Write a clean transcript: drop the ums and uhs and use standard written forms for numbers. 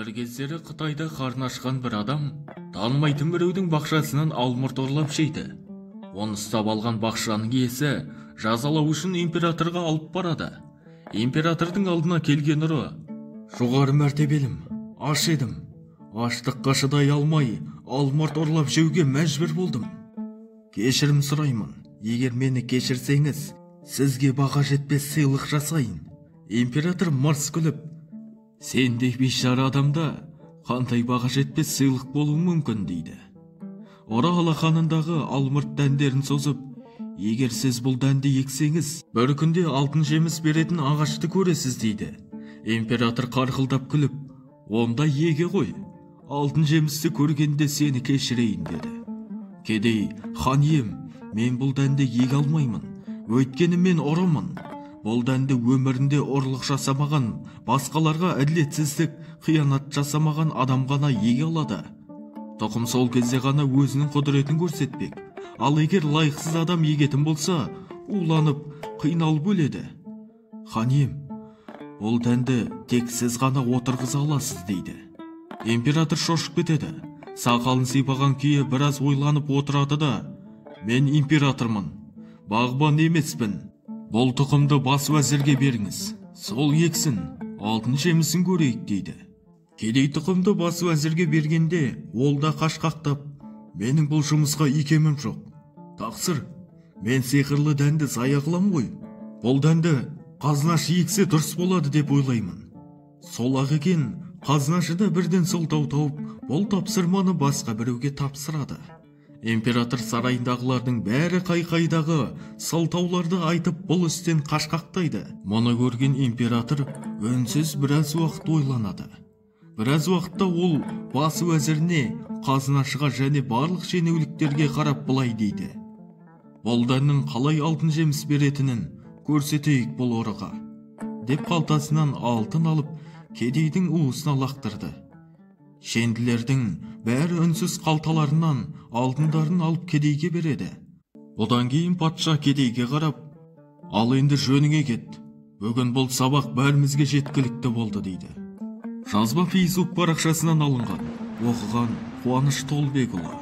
Бір кездері Қытайда қарны ашқан бір адам танымайтын біреудің бақшасынан алмұрт ұрлап жейді. Оны ұстап алған бақшаның иесі жазалау үшін императорға алып барады. Императордың алдына келген ұры: «Жоғары мәртебелім, аш едім. Аштыққа шыдай алмай, алмұрт ұрлап жеуге мәжбүр болдым. Кешірім сұраймын. Егер мені кешірсеңіз, сізге баға жетпес сыйлық жасайын». Император мырс күліп: «Сендей бейшара адамда қандай баға жетпес сыйлық болуы мүмкін?» – дейді. Ұры алақанындағы алмұрт дәндерін созып: «Егер сіз бұл дәнді ексеңіз, бір күнде алтын жеміс беретін ағашты көресіз», – дейді. Император қарқылдап күліп: «Онда еге ғой, алтын жемісті көргенде сені кешірейін», – деді. Кедей: «Хан ием, мен бұл дәнді еге алмаймын, өйткені мен ұрымын. Бұл дәнді өмірінде ұрлық жасамаған, басқаларға әділетсіздік, қиянат жасамаған адам ғана еге алады. Тұқым сол кезде ғана өзінің құдіретін көрсетпек. Ал егер лайықсыз адам егетін болса, уланып, қиналып өледі. Хан ием, бұл дәнді тек сіз ғана отырғыза аласыз», – дейді. Император шошып кетеді. Сақалын сипаған күйі біраз ойланып отырады да: «Мен императормын, бағбан емеспін. Бұл тұқымды бас уәзірге беріңіз, сол ексін, алтын жемісін көрейік», – дейді. Кедей тұқымды бас уәзірге бергенде, ол да қашқақтап: «Менің бұл жұмысқа икемім жоқ. Тақсыр, мен сиқырлы дәнді зая қылам ғой. Бұл дәнді қазынашы ексе дұрыс болады деп ойлаймын». Сол-ақ екен, қазынашы да бірден сылтау тауып, бұл тапсырманы басқа біреуге тапсырады. Император сарайындағылардың бәрі қай-қайдағы сылтауларды айтып, бұл істен қашқақтайды. Мұны көрген император үнсіз біраз уақыт ойланады. Біраз уақытта ол бас уәзіріне, қазынашыға және барлық шенеуніктерге қарап былай дейді: «Бұл дәннің қалай алтын жеміс беретінін көрсетейік бұл ұрыға», – деп қалтасынан алтын алып, кедейдің уысына лақтырды. Шенділердің бәрі үнсіз қалталарынан алтындарын алып кедейге береді. Бұдан кейін патша кедейге қарап: «Ал енді жөніңе кет, бүгін бұл сабақ бәрімізге жеткілікті болды», – дейді. Жазба Facebook парақшасынан алынған. Оқыған Қуаныш Толбекұлы.